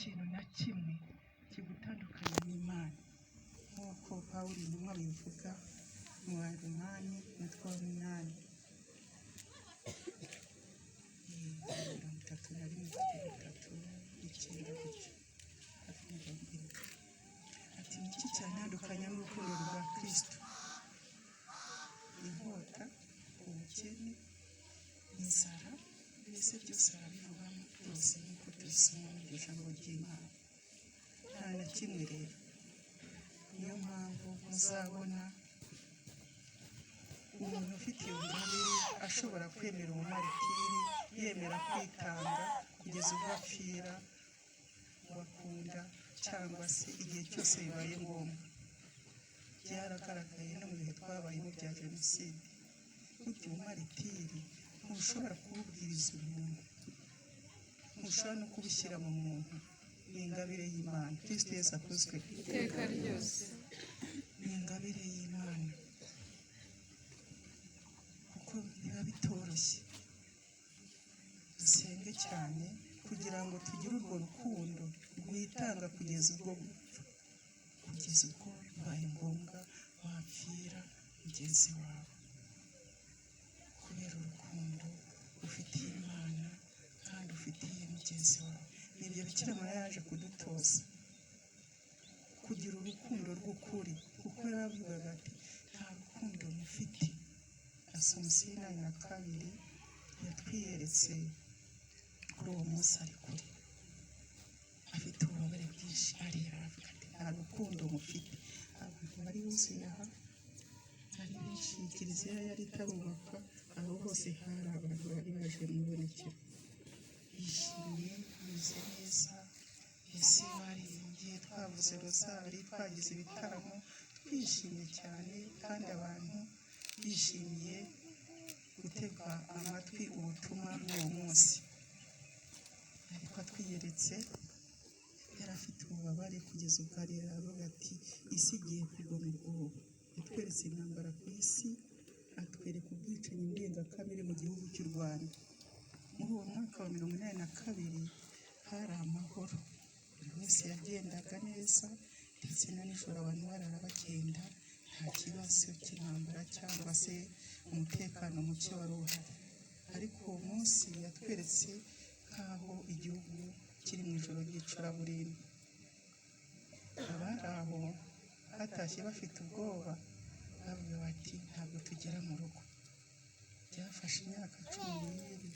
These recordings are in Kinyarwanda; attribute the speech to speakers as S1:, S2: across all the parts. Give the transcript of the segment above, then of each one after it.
S1: kintu na kimwe kigutandukanya n'Imana, nk'uko Pawulo intumwa abivuga mu Baromani umutwe wa 8, 31 39 gutyo, hafi 40. Ati: "Ni iki cyantandukanya n'urukundo rwa Kristo? Inkota, ubukene, inzara?" Mbese byose arabivugamo byose nk'uko tubisoma mu ijambo ry'Imana. Nta na kimwe rero. Niyo mpamvu muzabona umuntu ufite iyo ngabire ashobora kwemera ubumaritiri, yemera kwitanga kugeza ubwo apfira uwo akunda, cyangwa se igihe cyose bibaye ngombwa. Byaragaragaye no mu bihe twabayemo bya jenoside. Burya ubumaritiri ntushobora kububwiriza umuntu, ntushobora no kubushyira mu muntu, ni ingabire y'Imana. Kristo Yesu akuzwe
S2: iteka ryose.
S1: Ni ingabire y'Imana, kuko biba bitoroshye. Dusenge cyane kugira ngo tugire urwo rukundo rwitanga kugeza ubwo gupfa, kugeza ubwo bibaye ngombwa wapfira mugenzi wawe kubera urukundo ufitiye Imana kandi ufitiye mugenzi wawe. Ni ibyo Bikira Mariya yaje kudutoza, kugira urukundo rw'ukuri, kuko yaravugaga ati: "Nta rukundo mufite." Asomusiyo 82 yatwiyeretse kuri uwo munsi ari kure, afite ububabare bwinshi, arira, aravuga ati: "Nta rukundo mufite." Abantu bari buzuye aha ari benshi, kiliziya yari itarubakwa, aho hose hari abantu bari baje mu ibonekero, bishimye, bameze neza, mbese baririmbye, twavuze rozari, twagize ibitaramo, twishimye cyane, kandi abantu bishimiye gutega amatwi ubutumwa bw'uwo munsi. Ariko atwiyeretse yari afite ububabare kugeza ubwo arira, aravuga ati: "Isi igiye kugwa mu rwobo." Yatweretse intambara ku isi, atwereka ubwicanyi ndengakamere mu gihugu cy'u Rwanda. Muri uwo mwaka wa 82 hari amahoro, buri wese yagendaga neza, ndetse na nijoro abantu barara bagenda, nta kibazo cy'intambara cyangwa se umutekano muke wari uhari. Ariko uwo munsi yatweretse nk'aho igihugu kiri mu ijoro ry'icuraburindi. Abari aho batashye bafite ubwoba, bavuga bati: "Ntabwo tugera mu rugo." Byafashe imyaka 12.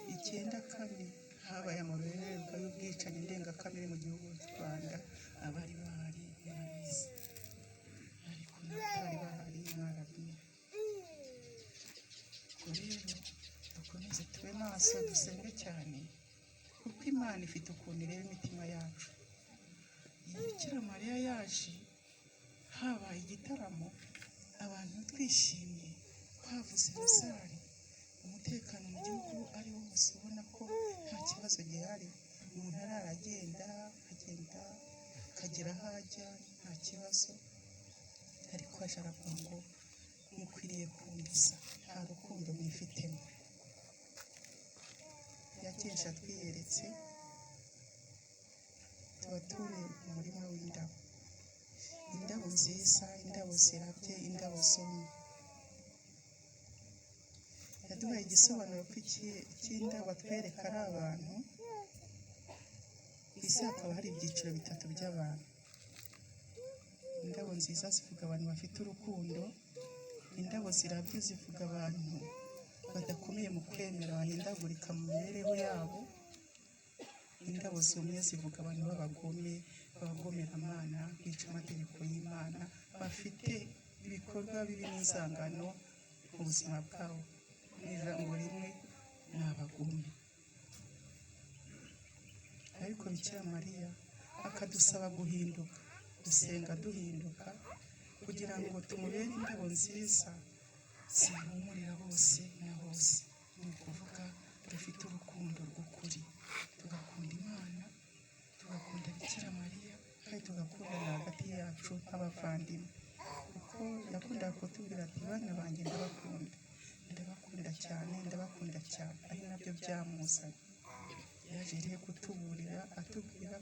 S1: 94 habaye amarorerwa y'ubwicanyi ndengakamere mu gihugu cy'u Rwanda. Abari bahari barabizi, ariko n'abatari bahari mwarabimenye. Ubwo rero dukomeze tube maso, dusenge cyane, kuko Imana ifite ukuntu ireba imitima yacu. Iyi Bikira Mariya yaje habaye igitaramo, abantu twishimye, twavuze rozari, umutekano mu gihugu ari wose, ubona ko nta kibazo gihari, umuntu arara agenda, akagenda akagera aho ajya nta kibazo. Ariko aje aravuga ngo: "Mukwiriye kunduza, nta rukundo mwifitemo." Yakenshi atwiyeretse tuba turi mu murima w'indabo, indabo nziza, indabo zirabye, indabo zumye. Yaduhaye igisobanuro ko cy'indabo atwereka ari abantu. Ku isi hakaba hari ibyiciro bitatu by'abantu. Indabo nziza zivuga abantu bafite urukundo, indabo zirabye zivuga abantu badakomeye mu kwemera, bahindagurika mu mibereho yabo, indabo zumye zivuga abantu b'abagome, b'abagomeramana, bica amategeko y'Imana, bafite ibikorwa bibi n'inzangano mu buzima bwabo. Mu ijambo rimwe, ni abagome. Ariko Bikira Mariya akadusaba guhinduka, gusenga duhinduka, kugira ngo tumubere indabo nziza zihumurira bose na hose. Ni ukuvuga dufite urukundo rw'ukuri, tugakunda Imana, tugakunda Bikira Mariya, kandi tugakundana hagati yacu nk'abavandimwe, kuko yakundaga kutubwira ati: "Bana banjye, ndabakunda, ndabakunda cyane, ndabakunda cyane." Ari nabyo byamuzanye. Yaje rero kutuburira, atubwira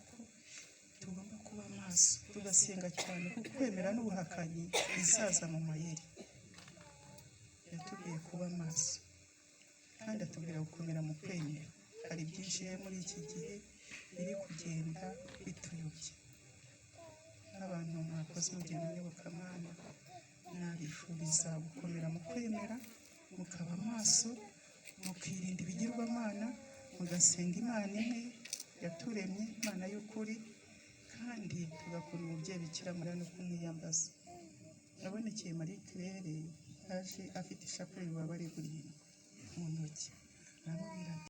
S1: Tugasenga cyane, kuko kwemera n'ubuhakanyi bizaza mu mayeri. Yatubwiye kuba maso kandi atubwira gukomera mu kwemera. Hari byinshi rero muri iki gihe biri kugenda bituyobya. Nk'abantu mwakoze urugendo nyobokamana, nabifuriza gukomera mu kwemera, mukaba maso, mukirinda ibigirwamana, mugasenga Imana imwe yaturemye, Imana y'ukuri, kandi tugakunda umubyeyi Bikira Mariya no kumwiyambaza. Yabonekeye Marie Claire, yaje afite ishapule y'ububabare burindwi mu ntoki, aramubwira ati